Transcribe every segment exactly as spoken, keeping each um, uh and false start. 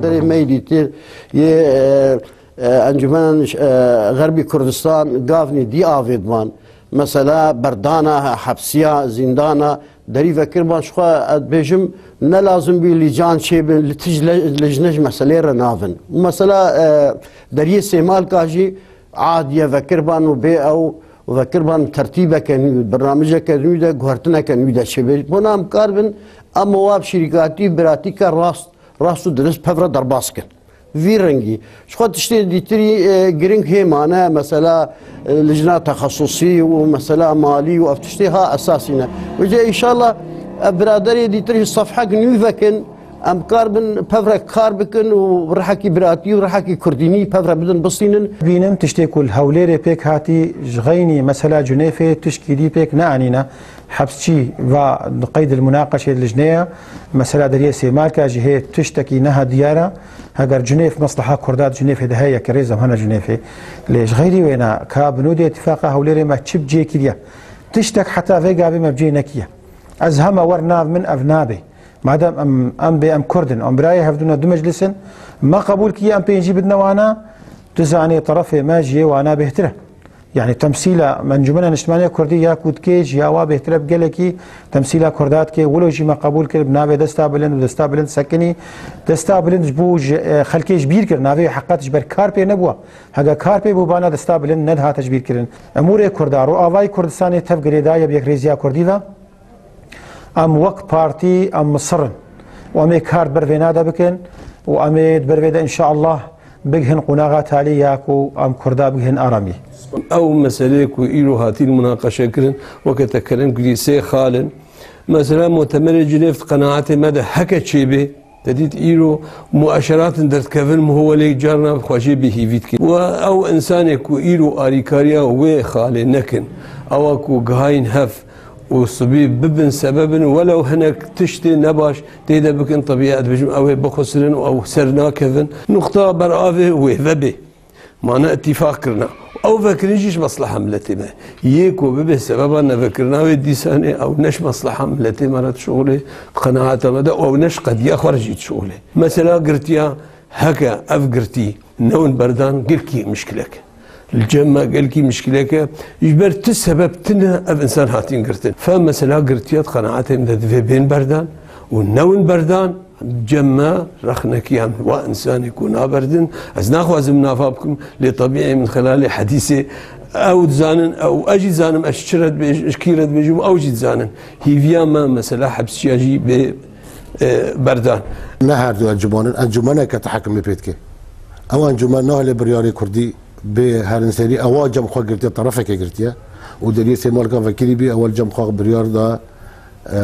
Berê me yê dîtir yê, e, e, Encûmena, e, Xerbî Kurdistan gavnî dî avêt van. Mesela berdana, hepsiya, zîndana, derî vekirban, ji xwe ez dibêjim, ne lazim bî lîcan çêbin, li tij le-, lijne ji meselê re navin. Mesela, e, deriyê Sêmalka jî adiye vekirban û bê ew û vekirban tertîbeke nû, bernamijeke nû de, guhertineke nû de çêbê. Bona em karibin, em wa bi şirîkatî, biratîke rast, rast û dirist pevre derbas kin. Vî rengî. Ji xwe tiştê dîtirî, e, giring hê mane, mesela, e, lijna texesusî û mesela malî û ev tiştê ha esasî ne. Wece înşallah ev biraderê dîtir ji sefhek nû vekin, em karibin pevre kar bikin û rihekî biratî û rihekî kurdînî pevre bidin, bistînin. Bînim tiştê ku li Hewlêrê pêk hatî, ji xeynî mesela Cunêfê tişkî dî pêk neanîne. Hepsçî va qeyd li munaqeşê lijnê ye. Mesela deriyê Sêmalka jî hê tiştekî neha diyar e. Heger Cunêf, mesleha Kurda di Cunêfê de heye, ke rêz em hene Cunêfê. Lê ji xeyrî wêna ka bi nûdê îtifaqa Hewlêrê me çi bi cê kiriye? Tiştek heta vê gavê me bi cê nekiriye. Ez hema wer nav min ev nabe. Madem em, em bê em Kurd in, em birayê hevdû ne, du meclis in, me qebûl kiriye em pêncî bidine wana, tu zanê terefê me ji yê wana bêhtir e. Yani temsîla Encûmena Niştimanî ya Kurdî ya ku dikê ji ya wa bêhtir e bi gelekî temsîla Kurda dikê. Wilo jî me qebûl kir bi navê Desta Bilind û Desta Bilind sekinî. Desta Bilind ji bo ji, e, xelkê ji bîr kir, navê heqet ji ber kar pê nebûwa. Hege kar pê bûbana Desta Bilind nedihate ji bîr kirin. Emûrê Kurda, Rojavayê Kurdistanê tev girêdaye bi yekrêziya Kurdî ve. Em wek partî em misir in û em ê kar di ber vêna de bikin û em ê di ber vê de înşeallah bigihin qonaxa talî ya ku em Kurda bigihin aramî. Ew meseleyê ku îro hatîn munaqeşe kirin, weke te kerem kirî sê xal in. Mesela Mutemerê Cinêv di qenaetê me de heke çêbê, te dît îro mueşeratin derdikevin, muhaweleyê carna bi xwe jê bêhîvî dikin. Û ew insanê ku îro arîkariya wê xalê nekin, ewa ku gihayîn hev, û sibî bibin sebebin, welew hinek tiştê nebaş tê de bikin, tebî ez dibêjim ew ê bixusirin û ew ser nakevin. Nuqta ber avê wê vebê. Ma ne îtîfaq kirina. Ew vekirin jî ji mesleha miletê me. Yê ku bibe sebeba nevekirina wê dîsanê, ew ne ji mesleha miletê me re dişuxulê, bi qenaeta me de, ew ne ji qediya xwe re jî dişuxulê. Mesela girtiya, heke ev girtî newin berdan, gelkî mişkilek e. Li cem me gelkî mişkilek e. Ji ber ti sebeb tune ev însan hatin girtin. Fe mesela girtiya di qenaetê min de divê bên berdan û newin berdan, cem me rexnekî em wa însanê ku naberdin. Ez naxwazim nava bikim, lê tebîî min xelalê hedîsê ew dizanin, ew ez jî dizanim, ez çi re dibêj-, ji kî re dibêjim, ew jî dizanin. Hîviya me mesela hepsiya jî bê e, berdan. Ne her du encûman in, encûmeneke tehekimê pê dike. Ew encûmen nahêle biryarê Kurdî bê herinserî, ewa cem xwe girtiye, terefeke girtiye û deriyê Sêmalka vekirî bî, ewa li cem xwe biryar da, e,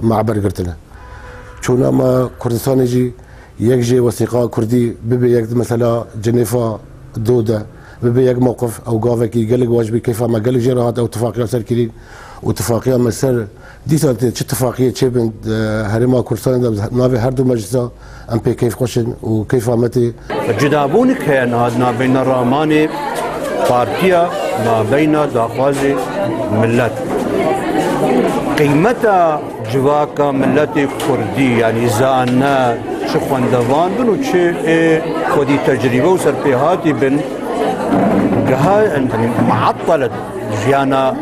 me eber girtine. Çûna me Kurdistanê jî yek jê wesîqa Kurdî bibe yek, mesela Cinêfa do de bibe yek mewqif, ew gavekî gelek baş bî, keyfa me gelek jê re hat, ew tifaqiya ser kirîn û tifaqiya me ser Dîsa tê çi tifaqiyê çêbin, e, Herêma Kurdistanê de navê her du meclisa em pê keyfxweş in û keyfa me tê. Cudabûnik heye niha di navbeyna ramanê partiya navbeyna daxwazê millet. Qîmeta civaka milletê kurdî, yanî zane, çi xwendevan bin û çi ê xwedî tecrîbe û serpêhatî bin, giha, yanî, muettele jiyana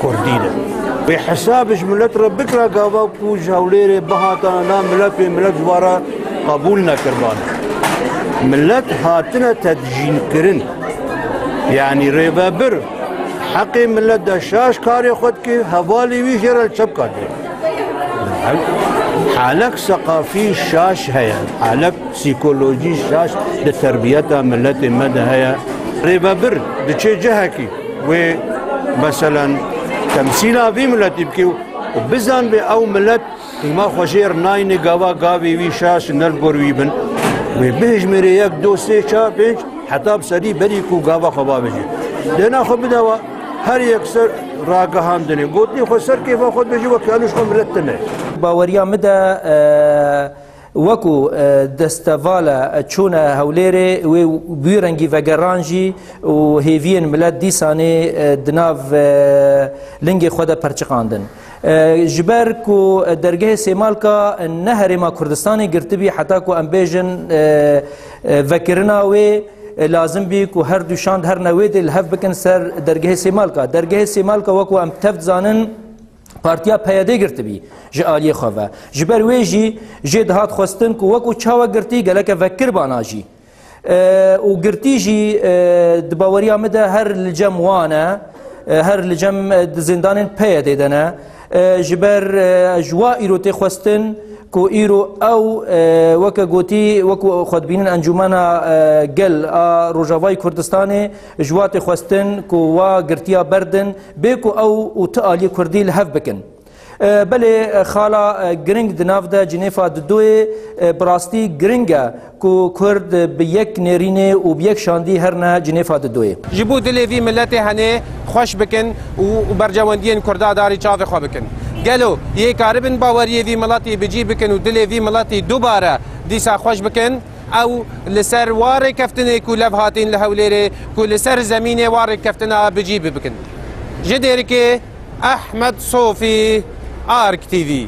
Kurdî de. Wê hesab ji milet re bikira gava ku ji Hewlêrê bihatana na milet, wê milet ji wa re qebûl nekiribana. Milet hatine tedjînkirin. Yanî rêvebir heqê milet de şaş karê xwe dike, hevalê wî jê re li çepka dike. Halek seqafî şaş heye, halek psîkolojî şaş di terbiyeta miletê me de heye. Rêvebir diçe cihekî wê, meselen, temsîla vî miletî bike û bizanbe ew milet qîma xwe jê re nayne, gava gavê wî şaş ne li gor wî bin. Wê bihejmêre yek, do, sê, çar, pênc, heta bi sedî berî ku gava xwe bavêje. Dêna xwe bide wa, her yek ser ragihandinê. Gotinê xwe ser kêfa xwe dibêje, wekî anu ji xwe milet tune. Baweriya min de, e, Wekû, e, destevala, e, çûne Hewlêrê, wê bi wî rengî vegeran jî û hêviyên milet dîsanê, e, di nav, e, lingê xwe de perçiqandin. E, ji ber ku dergehê Sêmalka ne herêma Kurdistanê girtibî, heta ku em bêjin, e, e, vekirina wê, e, lazim bî ku her du şand herine wê dê li hev bikin ser dergehê Sêmalka. Dergehê Sêmalka, wek ku em tev dizanin, partiya P Y D girtibî ji aliyê xwe ve. Ji ber wê jî jê dihat xwestin ku wek ku çawa girtî, geleke vekir bana jî. E, û girtî jî, e, di baweriya min de her li cem wan e, e, her li cem, e, di zîndanên P Y D de ne. E, ji ber, e, ji wa îro tê xwestin ku îro ew, e, weke gotî, wekû xwe dibînin Encûmena, e, Gel a Rojavayê Kurdistanê, ji wa tê xwestin ku wa girtiya berdin, bê ku ew û ti aliyê Kurdî li hev bikin. E, belê, e, xala, e, giring di nav de Cinêfa Didoyê, e, bi rastî giring e ku Kurd bi yek nêrînê û bi yek şandî herine Cinêfa Didoyê. Ji bo dilê vî miletê henê xweş bikin û, û bercewendiyên Kurda darî çavê xwe bikin. Gelo yê karibin baweriyê vî miletî bi cî bikin û dilê vî miletî dubare dîsa xweş bikin? Ew li ser wa rêkeftinê ku lev hatîn li Hewlêrê, ku li ser zemînê wa rêkeftina bi cî bibikin. Ji Dêrikê, Ehmed Sofî, Ark T V.